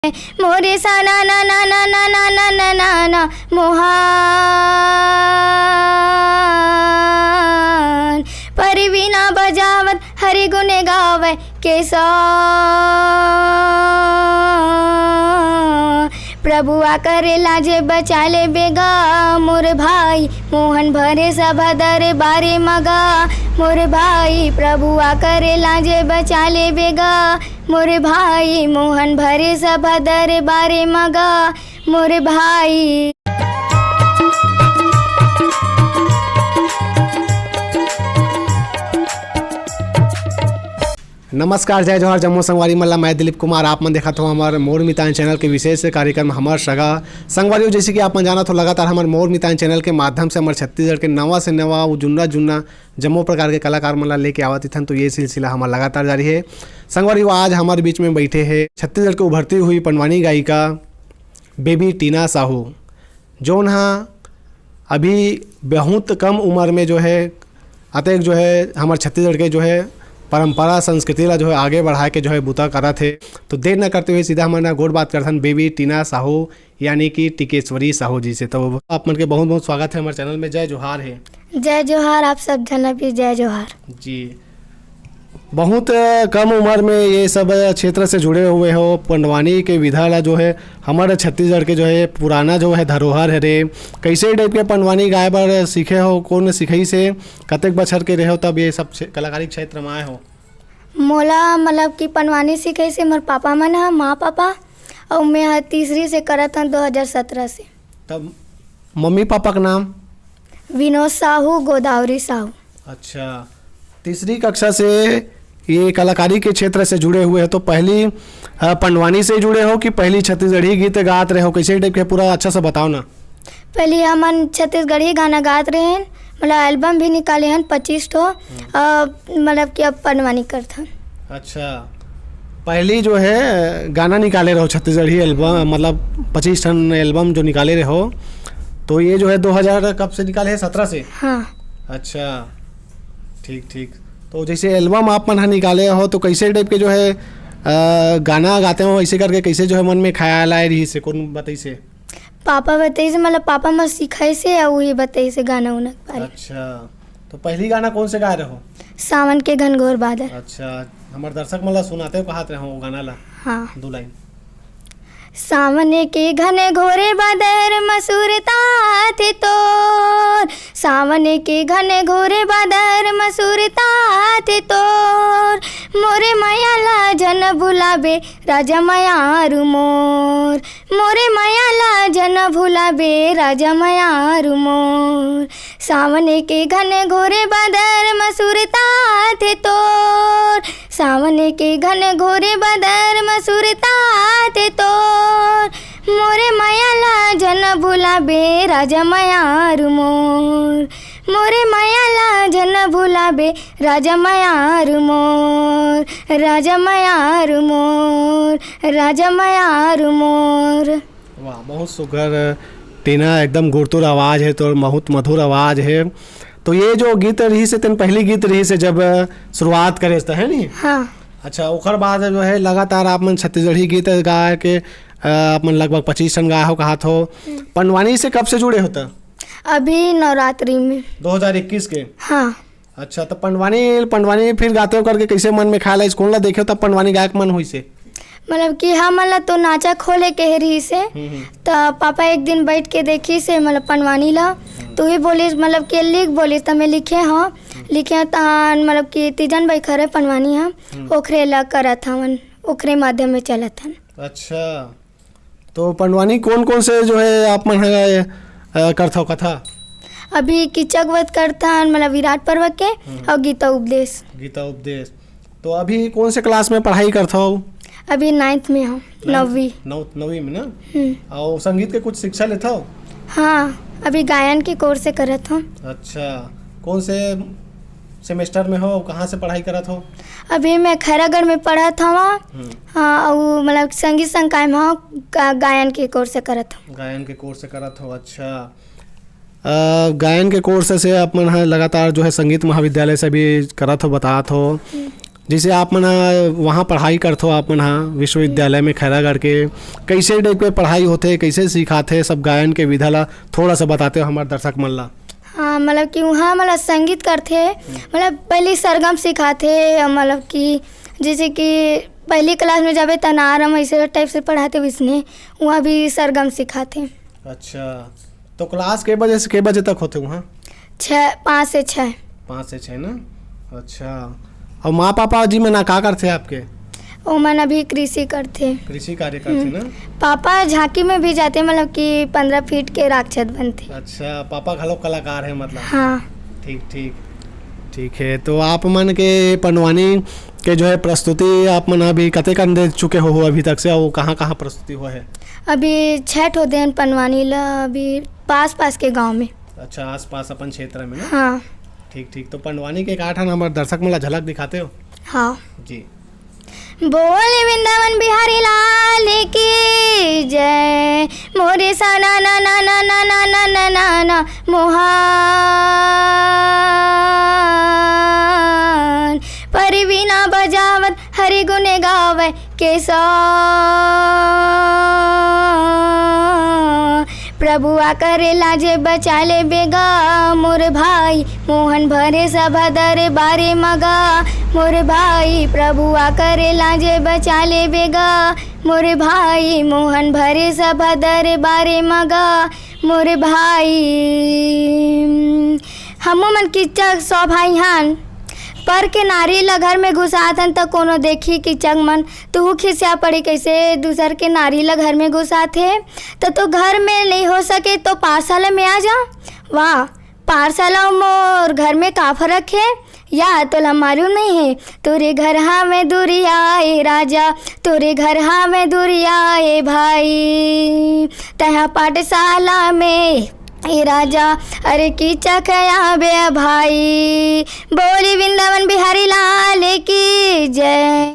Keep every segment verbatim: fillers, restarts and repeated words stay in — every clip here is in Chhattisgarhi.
मोरे सा ना ना ना ना ना ना ना ना ना ना मोहान। परवीना बजावत हरि गुण गावै केसा। प्रभुआ करे लाजे बचा ले बेगा मोर भाई, मोहन भरे सभा दरबारे मगा मोर भाई। प्रभुआ करे लाजे बचा ले बेगा मोर भाई, मोहन भरे सभा दरबारे मगा मोर भाई। नमस्कार, जय जोहार, जम्मो संगवारी मन ला। मैं दिलीप कुमार, आप मन देखत हो हमर मोर मितान चैनल के विशेष कार्यक्रम हमर सगा। संगवारी हो, जैसे कि आप मन जानत हो, लगातार हमर मोर मितान चैनल के माध्यम से हमर छत्तीसगढ़ के नवा से नवा, वो जुन्ना जुन्ना जम्मो प्रकार के कलाकार मन ला लेके आवत इथन, तो ये सिलसिला हमर लगातार जारी है। संगवारी हो, आज हमर बीच में बैठे हैं छत्तीसगढ़ के उभरती हुई पंडवानी गायिका बेबी टीना साहू, जौन हा अभी बहुत कम उम्र में जो है, अतेक जो है, हमर छत्तीसगढ़ के जो है, परंपरा संस्कृति ला जो है, आगे बढ़ाए के जो है, बुता करत है। तो देर न करते हुए सीधा हमन गोठ बात करथन बेबी टीना साहू, यानी कि टिकेश्वरी साहू जी से। तो आप मन के बहुत बहुत स्वागत है हमर चैनल में। जय जोहार है। जय जोहार, आप सब झन ला भी जय जोहार। जी, बहुत अ, कम उम्र में ये सब क्षेत्र से जुड़े हुए हो, पंडवानी के विधा ला जो है, हमर छत्तीसगढ़ के जो है, पुराना जो है, धरोहर है रे। कैसे टाइप के पंडवानी गाए बर सीखे हो, कौन सिखाई से, कतेक बछर के रहे हो तब ये सब क्षे-, कलाकारी क्षेत्र में आए हो? मोला मतलब कि पंडवानी सिखाई से मोर पापा मन ह, माँ पापा, अउ मैं ह तीसरी से करत हन दो हज़ार सत्रह से। तब मम्मी पापा का नाम? विनोद साहू, गोदावरी साहू। अच्छा, तीसरी कक्षा से ये कलाकारी के क्षेत्र से जुड़े हुए हो, तो पहली अ, पंडवानी से जुड़े हो कि पहली छत्तीसगढ़ी गीत गात रहे हो, कैसे टाइप के, पूरा अच्छा से बताओ ना। पहली हमन छत्तीसगढ़ी गाना गात रहेन, मतलब एल्बम भी निकाले हन पच्चीस ठो, अ, मतलब कि अब पंडवानी करथन। अच्छा, पहली जो है गाना निकाले रहो छत्तीसगढ़ी एल्बम, मतलब पच्चीस ठन एल्बम जो निकाले रहो, तो ये जो है दो हज़ार कब से निकाले है? सत्रह से? हाँ। अच्छा, ठीक ठीक। तो जैसे एल्बम आप मन ह निकाले हो, तो कैसे टाइप के जो है अ, गाना गाते हो, ऐसे करके कैसे जो है मन में ख्याल आए रही से, कौन बताई से? पापा बताई से, मतलब पापा मोर सिखाई से, अउ वही बताई से गाना उना के बारे। अच्छा, तो पहली गाना कौन से गाए रहो? सावन के घनघोर बादर। अच्छा, हमर दर्शक मन ला सुनाते हो, कहत रहो वो गाना ला। हाँ। दो लाइन। सावन के घन घोरे बादर मसूरता थे तोर, सावन के घन घोरे बादर मसूरता थे तोर, मोरे मया ला झन भुलाबे राजा मयारू मोर, मोरे मया ला झन भुलाबे राजा मयारू मोर। सावन के घन घोरे बादर मसूरता थे तोर, सावन के घन घोरे बादर मसूरता थे तोर, मोरे मया ला झन भुलाबे राजा मयारू मोर, मोरे मया ला झन भुलाबे राजा मयारू मोर, राजा मयारू मोर, राजा मयारू मोर। वाह, बहुत सुघर टीना, एकदम गुरतुर आवाज है तोर, बहुत मधुर आवाज है। तो ये जो गीत रही से, तेन पहली गीत रही से जब शुरुआत करे त, है नी? हाँ। अच्छा, ओकर बाद जो है लगातार आप मन छत्तीसगढ़ी गीत गा के, अ, आप मन लगभग पच्चीस ठन गाए हो, कहात हो। पंडवानी से कब से जुड़े हो त? अभी नवरात्रि में। दो हज़ार इक्कीस के? हाँ। अच्छा, तो पंडवानी, पंडवानी फिर गाते हो करके कैसे मन में ख्याल आइस, कौन ला देखे हो तब पंडवानी गायक मन हुई से? मतलब कि हमन ला तो नाचा खोले के रही से, हम्म, हम्म। त पापा एक दिन बैठ के देखी से, मतलब पंडवानी ला, हम्म। तो ही बोलिस, मतलब कि लिख बोलिस, त मैं लिखे हाँ, हम्म। लिखे हाँ, तहान मतलब कि तीजन बइखरे पंडवानी हा, हम्म। ओखरे ला करत हवन, ओखरे माध्यम में चलत हन। अच्छा, तो पंडवानी कौन कौन से जो है आप मन ह, अ, करथव कथा? अभी किचक वध करथन, मतलब विराट पर्व के, हम्म। और गीता उपदेश। गीता उपदेश। तो अभी कौन से क्लास में पढ़ाई करथव? अभी नाइन्थ में हूँ, नाइन्थ? नौवीं। नौ-, नौवीं में ना? हम्म। और संगीत के कुछ शिक्षा लेथव? हाँ, अभी गायन के कोर्स करत हूँ। अच्छा, कौन से सेमेस्टर में हो, कहाँ से पढ़ाई करत हो? अभी मैं खैरागढ़ में पढ़त हवँ। हम्म। हाँ, अउ मतलब संगीत संकाय में हूँ, गा-, गायन के कोर्स करत हूँ। गायन के कोर्स करत हो, अच्छा। अ, गायन के कोर्स से आप मन ह लगातार जो है संगीत महाविद्यालय से भी करत हो, बतात हो। हम्म। जैसे आप मन ह वहाँ पढ़ाई करथो, आप मन ह विश्वविद्यालय में खैरागढ़ के, कैसे टाइप के पढ़ाई होथे, कैसे सिखाथे सब गायन के विधा ला, थोड़ा सा बताते हो हमारे दर्शक मन ला। हाँ, मतलब कि वहाँ मतलब संगीत करथे, मतलब पहले सरगम सिखाथे, मतलब कि जैसे कि पहली क्लास में जाबे त नारम ऐसे टाइप से पढ़ाथे, वैसने वहाँ भी सरगम सिखाथे। अच्छा, तो क्लास के बजे से के बजे तक होथे वहाँ? छः, पाँच से छः। पाँच से छः ना। अच्छा, और माँ पापा जी मन का करथे आपके? ओमन अभी कृषि करथे। कृषि कार्य करथे हम्म। ना? पापा झांकी में भी जाथे, मतलब कि पंद्रह फीट के राक्षस बनथे। अच्छा, पापा घलो कलाकार है मतलब? हाँ। ठीक, ठीक। ठीक है, तो आप मन के पंडवानी के जो है प्रस्तुति आप मन अभी कतेकन दे चुके हो अभी तक से, और कहाँ-कहाँ प्रस्तुति हुआ है? अभी छः ठो देन पंडवानी ला, अभी पास-पास के गांव में। अच्छा, आस-पास अपन क्षेत्र में ना? हाँ। ठीक, ठीक। तो पंडवानी के एक आठ हमर दर्शक मन ला झलक दिखाते हो? हाँ। जी। बोल वृंदावन बिहारी लाल की जय। मोरे सा ना ना ना ना ना ना ना ना ना ना मोहान। परवीना बजावत हरि गुण गावे केसा। प्रभु आकर लाजे बचा ले बेगा, मोर भाई मोहन भरे सभा दरबारे मगा। मोर भाई प्रभु आकर लाजे बचा ले बेगा, मोर भाई मोहन भरे सभा दरबारे मगा। मोर भाई हमू मन किचक सौ भाई हन, पर के नारी ल घर में घुसात हन त कोनो देखी किचक मन, तुहू खिसिया पड़ी कैसे दूसर के नारी ल घर में घुसात हे। त तो घर में नहीं हो सके तो पाठशाला में आ जा। वाह, पाठशाला अउ मोर घर में का फर्क हे? या तोला मालूम नहीं है? तोरे घर हावे दुरिया ए राजा, तोरे घर हावे दुरिया ए भाई। तैहा पाठशाला में ए राजा, अरे किचक आबे भाई। बोली वृंदावन बिहारी लाल की जय।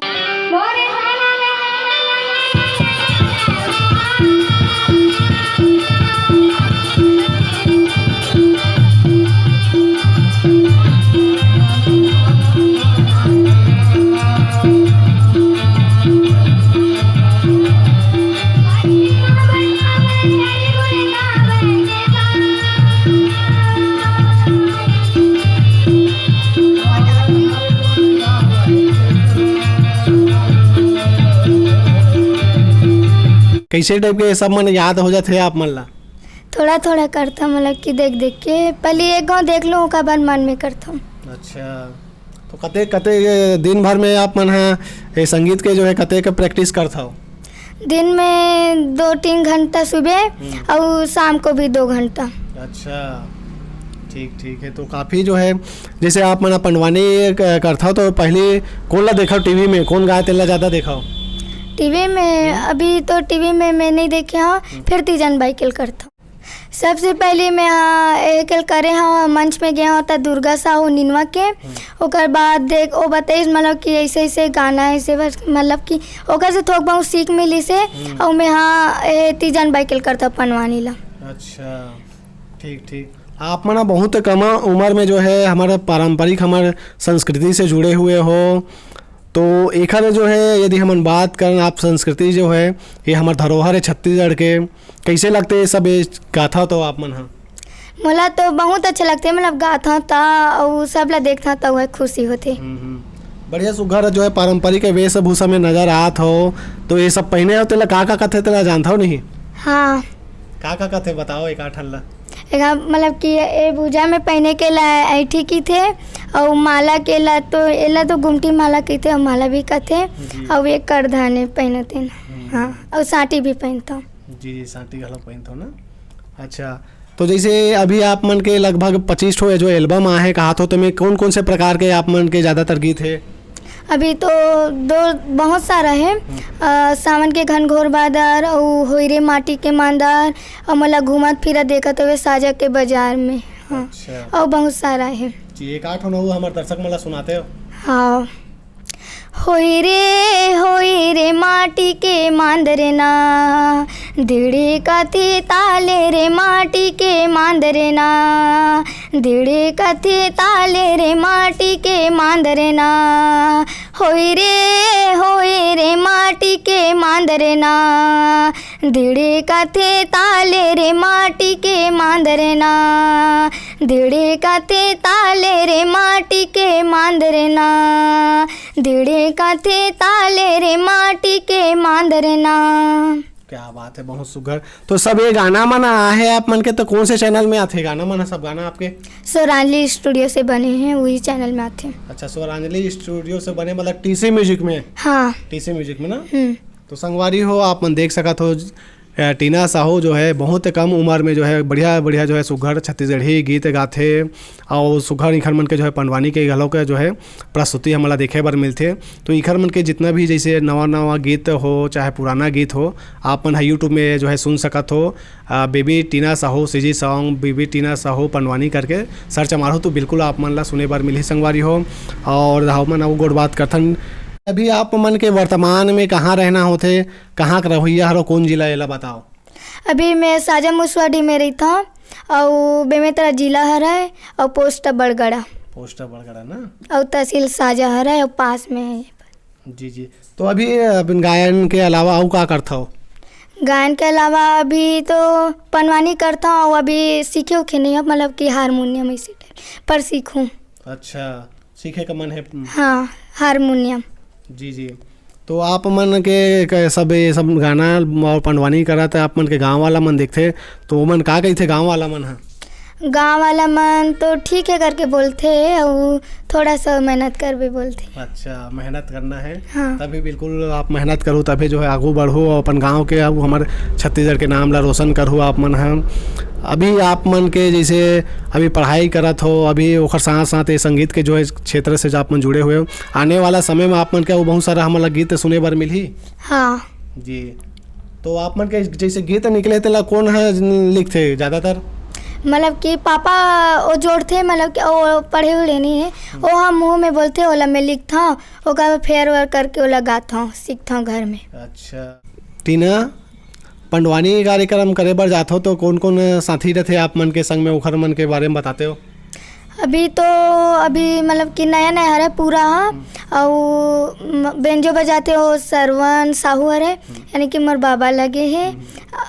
कैसे टाइप के सब मन याद हो जाथे आप मन ला? थोड़ा थोड़ा करथम, मतलब कि देख देख के, पहले एक गाँव देख लो, ओकर बाद मन में करथम। अच्छा, तो कते कते दिन भर में आप मन ह ये संगीत के जो है कते के प्रैक्टिस करथव? दिन में दो तीन घंटा सुबह हम्म। और शाम को भी दो घंटा। अच्छा, ठीक ठीक है। तो काफ़ी जो है, जैसे आप मन पंडवानी क-, करथव तो पहले कौन ला देखव टीवी में, कौन गाय तेला ज़्यादा देखव? टीवी में अभी तो टीवी में मैं नहीं देखे हूँ, फिर तीजन बाई के ल करथव। सबसे पहले मैं हाँ, एक ल करे हूँ, मंच में गया हूँ त दुर्गा साहू निनवा के। ओकर बाद देख, वो बताइस मतलब कि ऐसे ऐसे गाना, ऐसे बस मतलब कि ओकर से थोक बहुत सीख मिली से। और मैं हाँ, ए, तीजन बाई के ल करथव पंडवानी ला। अच्छा, ठीक ठीक। आप मन बहुत कम उम्र में जो है हमारा पारंपरिक, हमारे संस्कृति से जुड़े हुए हो, तो एखर जो है यदि हमन बात करन, आप संस्कृति जो है, ये हमर धरोहर है छत्तीसगढ़ के, कैसे लगते ये सब ये गाथा तो आप मन ह? मोला तो बहुत अच्छा लगथे, मतलब गाथा त अउ सब ला देखथा त वह खुशी होथे। हम्म, हम्म। बढ़िया सुघर जो है पारंपरिक वेशभूषा में नजर आत हो, तो ये सब पहने हो तेला का का कथे तेला जानथव नहीं? हाँ। का का कथे बताओ एक आठ ला। एका मतलब कि ए भुजा में पहने के ला ऐठी किथे, अउ माला के ला तो एला तो गुमटी माला किथे, अउ माला भी कथे, जी। अउ एक करधने पहनते ना। हम्म। हाँ, अउ साटी भी पहनता। जी जी, साटी घलो पहनथव ना। अच्छा, तो जैसे अभी आप मन के लगभग पच्चीस ठो जो एल्बम आहे कहा थो, तो में कौन कौन से प्रकार के आप मन के ज़्यादातर गीत है? अभी तो दो, बहुत सारा है। हम्म। अ, सावन के घनघोर बादर, अउ होई रे माटी के मांदर, अउ मोला घूमत फिरत देखत हुए साजा के बाजार में। हाँ। अच्छा। अउ बहुत सारा है। जी, एक आठ ठो नौ हमारे दर्शक मन ला सुनाते हो। हाँ। होई रे, होई रे माटी के मांदरना, दिड़े कथे ताले रे माटी के मांदरना, दिड़े कथे ताले रे माटी के मांदरना। होई रे, होई रे माटी के मांदरना, दिड़े कथे ताले रे माटी के मांदरना, दिड़े कथे ताले रे माटी के मांदरना, दिड़े कथे ताले रे माटी के मांदरना। क्या बात है, बहुत सुघर। तो सब ये गाना मन आहे आप मन के, तो कौन से चैनल में आथे गाना मन ह? सब गाना आपके? स्वरांजलि स्टूडियो से बने हैं, वही चैनल में आथे। अच्छा, स्वरांजलि स्टूडियो से बने, मतलब टीसी म्यूजिक में? हाँ। टीसी म्यूजिक में ना? हम्म। तो संगवारी हो, आप मन देख सकत हो, अ, टीना साहू जो है बहुत कम उम्र में जो है बढ़िया बढ़िया जो है सुघर छत्तीसगढ़ी गीत गाथे, और सुघर इखर मन के जो है पंडवानी के घलो के जो है प्रस्तुति हमला देखे बर मिलथे। तो इखर मन के जितना भी जैसे नवा नवा गीत हो चाहे पुराना गीत हो, आप मन ह YouTube में जो है सुन सकत हो। अ, बेबी टीना साहू सीजी सॉन्ग, बेबी टीना साहू पंडवानी करके सर्च मारहू तो बिल्कुल आप मन ला सुने बर मिलही संगवारी हो। और हमन अउ गोठ बात करथन, अभी आप मन के वर्तमान में कहाँ रहना होथे, कहाँ के रहोइया हरो, कौन जिला, एला बताओ। अभी मैं साजा मुसवाडी में रहिथंव, अउ बेमेतरा जिला हरय, अउ पोस्ट बड़गड़ा। पोस्ट बड़गड़ा ना? अउ तहसील साजा हरय, अउ पास में है। जी, जी। तो अभी अपन गायन के अलावा अउ का करथव? गायन के अलावा अभी तो पनवानी करथंव, अउ अभी सीखे उखे नहीं हव, मतलब कि हारमोनियम इसी टाइप पर सीखूं। अच्छा, सीखे का मन है? हाँ, हारमोनियम। जी, जी। तो आप मन के क-, सब ये सब गाना और पंडवानी करत है, आप मन के गांव वाला मन देखथे, तो ओमन का कहिथे गांव वाला मन ह? गांव वाला मन तो ठीक है करके बोलथे, अउ थोड़ा सा मेहनत करबे बोलथे। अच्छा, मेहनत करना है। हाँ। तभी बिल्कुल आप मेहनत करू, तभी जो है आगू बढ़ू और अपन गांव के, अब हमर छत्तीसगढ़ के नाम ला रोशन करू आप मन ह। अभी आप मन के जैसे अभी पढ़ाई करत हो, अभी ओखर साथ साथ ये संगीत के जो है क्षेत्र से जो आप मन जुड़े हुए हो, आने वाला समय में आप मन के अउ बहुत सारा हमन ला गीत सुने बर मिलही। हाँ। जी। तो आप मन के जैसे गीत निकले, तेला कौन ह लिखथे ज्यादातर? मतलब कि पापा ओ जोड़थे, मतलब कि ओ पढ़े उढ़े नहीं है, ओ हम मुंह में बोलथे, ओला मैं लिखथंव, ओकर फेर वेर करके ओला गाथंव, सीखथंव घर में। अच्छा। टीना, पंडवानी कार्यक्रम करे बर जाथो तो कौन कौन साथी रथे आप मन के संग में, ओखर मन के बारे में बताते हो? अभी तो, अभी मतलब कि नया नया हरे पूरा ह, अउ म-, बेंजो बजाते हो सरवन साहू हरे, यानी कि मोर बाबा लगे हे,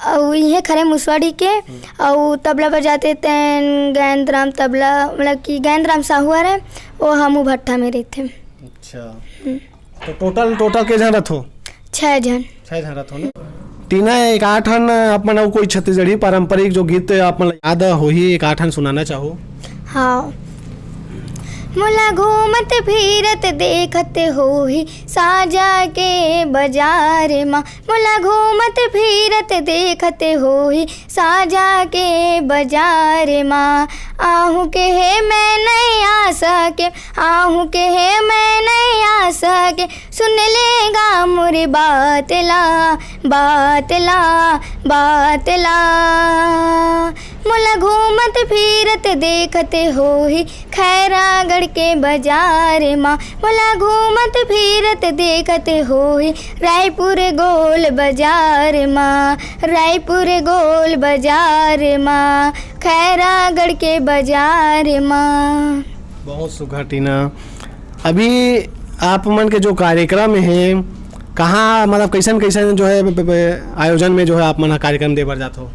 अउ इहे खरे मुसवाड़ी के, अउ तबला बजाते तेन गैंद राम तबला, मतलब कि गैंद राम साहू हरे, वो हमू भट्ठा में रहते। अच्छा। हम्म। तो टोटल, टोटल के झन रथो? छह झन। छह झन रथो ना। टीना, एक आठन अपन अउ कोई छत्तीसगढ़ी पारंपरिक जो गीत अपन ला याद होही, एक आठन सुनाना चाहो? हाँ। मोला घूमत फिरत देखत होही साजा के बाजार मा, मोला घूमत फिरत देखत होही साजा के बाजार मा। आहू के हे मैं नहीं आ सके, आहू के हे मैं नहीं आ सके, सुन लेगा मोर बात ला, बात ला, बात ला। मोला घूमत फिरत देखत होही खैरागढ़ के बाजार मा, मोला घूमत फिरत देखत होही रायपुर गोल बाजार मा, रायपुर गोल बाजार मा, खैरागढ़ के बाजार मा। बहुत सुघर टीना। अभी आप मन के जो कार्यक्रम हे, कहाँ, मतलब, कैसन कैसन जो है ब-, ब-, आयोजन में जो है आप मन ह कार्यक्रम दे बर जात हो?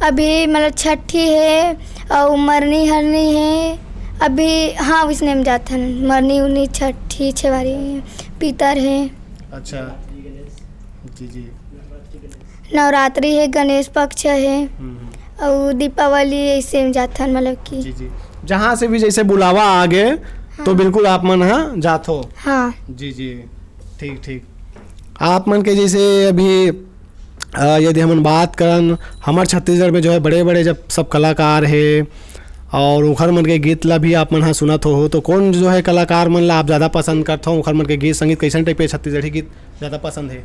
अभी मतलब छठी हे, अउ मरनी हरनी हे। अभी, हाँ, वैसने में जाथन, मरनी उरनी, छठी छेवारी, पितर हे। अच्छा। जी, जी। नवरात्रि हे, गणेश पक्ष हे, हम्म, हम्म। अउ दीपावली, ऐसे में जाथन, मतलब कि। जी, जी। जहाँ से भी जैसे बुलावा आ गए, तो हाँ। बिल्कुल आप मन ह जात हो। हाँ। जी, जी। ठीक, ठीक। आप मन के जैसे अभी, अ, यदि हमन बात करन, हमर छत्तीसगढ़ में जो है बड़े-बड़े जब सब कलाकार हे और उखर मन के गीत ला भी आप मन ह सुनत हो, तो कौन जो है कलाकार मन ला आप ज़्यादा पसंद करत हो? उखर मन के गीत संगीत कैसन टाइप के छत्तीसगढ़ी गीत ज़्यादा पसंद हे?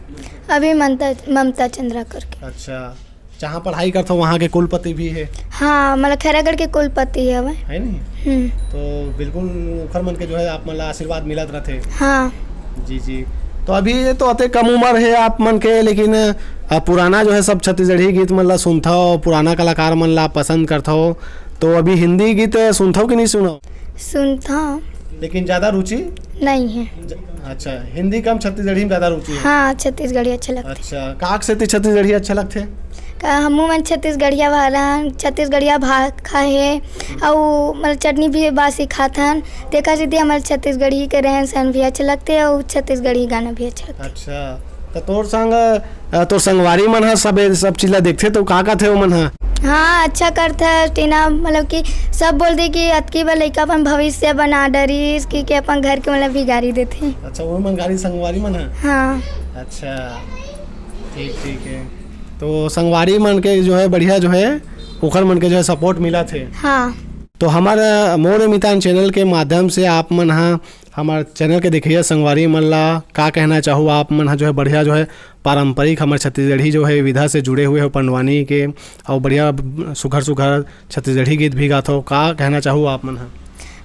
अभी ममता, ममता चंद्रा करके। अच्छा, जहाँ पढ़ाई करत हो वहाँ के कुलपति भी हे? हाँ, मतलब खैरागढ़ के कुलपति हे हवे। है नहीं? हम्म। तो बिल्कुल उखर मन के जो है आप मन ला आशीर्वाद मिलत रहथे। हाँ। जी, जी। तो अभी ये तो अते कम उम्र है आप मन के, लेकिन, अ, पुराना जो है सब छत्तीसगढ़ी गीत मन ला सुनथव, पुराना कलाकार मन ला पसंद करथव, तो अभी हिंदी गीत सुनथव कि नहीं सुनव? सुनथव। लेकिन ज्यादा रुचि? नहीं है। ज-, अच्छा, हिंदी कम, छत्तीसगढ़ी में ज्यादा रुचि है? हाँ, छत्तीसगढ़ी अच्छा लगथे। अच्छा, काक से छत्तीसगढ़ी अच्छा लगथे? का हमू मन छत्तीसगढ़िया वाला, छत्तीसगढ़िया भाखा हे, अउ मतलब चटनी भी बासी खाथन, तेकर सेती हमर छत्तीसगढ़ी के रहन सहन भी अच्छा लगथे, अउ छत्तीसगढ़ी गाना भी अच्छा लगथे। अच्छा, त तोर संग, अ, तोर संगवारी मन ह सब, सब चीज ला देखथे, तो का कथे ओमन ह? हाँ, अच्छा करथे टीना, मतलब कि सब बोलथे कि अतकी बार लइका अपन भविष्य बना डरिस, कि, कि अपन घर के मतलब बिगाड़ी देथे। अच्छा, वो मन गाड़ी संगवारी मन ह? हाँ। अच्छा, ठीक, ठीक है। तो संगवारी मन के जो है बढ़िया जो है ओखर मन के जो है सपोर्ट मिलत हे। हाँ। तो हमर, अ, मोर मितान चैनल के माध्यम से आप मन ह हमर चैनल के देखइया संगवारी मन ला का कहना चाहू, आप मन ह जो है बढ़िया जो है पारंपरिक हमर छत्तीसगढ़ी जो है विधा से जुड़े हुए हो पंडवानी के, अउ बढ़िया सुघर सुघर छत्तीसगढ़ी गीत भी गाथो, का कहना चाहू आप मन ह?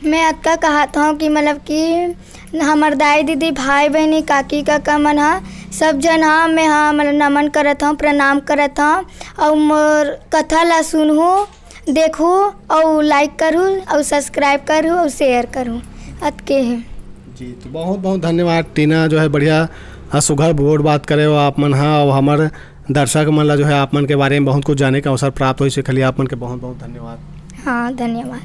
मैं अतका कहत हौं कि मतलब कि हमर दाई दीदी, भाई बहिनी, काकी काका मन ह, सब झन ह, मैं ह मतलब नमन करत हौं, प्रणाम करत हौं, अउ मोर कथा ला सुनहू, देखहू, अउ लाइक करहू, अउ सब्सक्राइब करहू, अउ शेयर करहू, अतके हे। जी, तो बहुत बहुत धन्यवाद टीना, जो है बढ़िया, अ, सुघर गोठ बात करे हो आप मन ह, अउ हमर दर्शक मन ला जो है आप मन के बारे में बहुत कुछ जाने के अवसर प्राप्त होइस, एखर लिए आप मन के बहुत बहुत धन्यवाद। हाँ, धन्यवाद।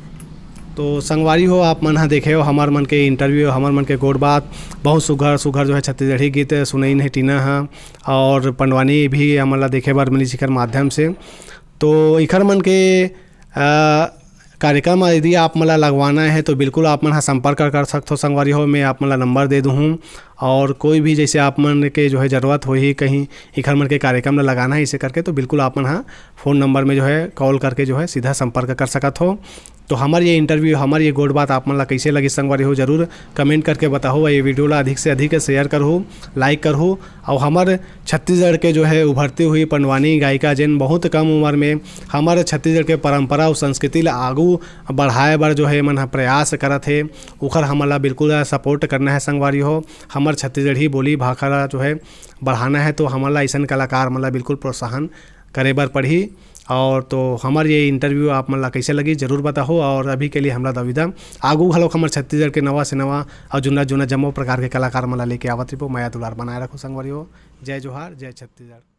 तो संगवारी हो, आप मन ह देखे हो हमर मन के इंटरव्यू, हमर मन के गोठ बात, बहुत सुघर सुघर जो है छत्तीसगढ़ी गीत सुनइन हे टीना ह, अउ पंडवानी भी हमन ला देखे बर मिलिस एखर माध्यम से। तो एखर मन के, अ, कार्यक्रम यदि आप मन ला लगवाना है तो बिल्कुल आप मन ह संपर्क कर सकथो संगवारी हो, मैं आप मन ला नंबर दे दूहूँ। अउ कोई भी जैसे आप मन के जो है जरूरत होही कहीं एखर मन के कार्यक्रम ला लगाना है इसे करके, तो बिल्कुल आप मन ह फोन नंबर में जो है कॉल करके जो है सीधा संपर्क कर सकत हो। तो हमर ये इंटरव्यू, हमर ये गोठ बात आप मन ला कैसे लगिस संगवारी हो, जरूर कमेंट करके बताहू। ये वीडियो ला अधिक से अधिक शेयर करहू, लाइक करहू, अउ हमर छत्तीसगढ़ के जो है उभरती हुई पंडवानी गायिका, जेन बहुत कम उम्र में हमर छत्तीसगढ़ के परंपरा अउ संस्कृति ला आगू बढ़ाए बर जो है मन ह प्रयास करत हे, ओखर हमन ला बिल्कुल सपोर्ट करना है संगवारी हो। हमर छत्तीसगढ़ी बोली भाखा ला जो है बढ़ाना है, तो हमन ला अइसन कलाकार मन ला बिल्कुल प्रोत्साहन करे बर पड़ही। अउ तो हमर ये इंटरव्यू आप मन ला कैसे लगिस, जरूर बताहू। अउ अभी के लिए हमला दविदा, आगू घलोक हमर छत्तीसगढ़ के नवा से नवा अउ जुन्ना जुन्ना जम्मो प्रकार के कलाकार मन ला लेके आवत रहिबो। मया दुलार बनाए रखो संगवारी हो। जय जोहार, जय छत्तीसगढ़।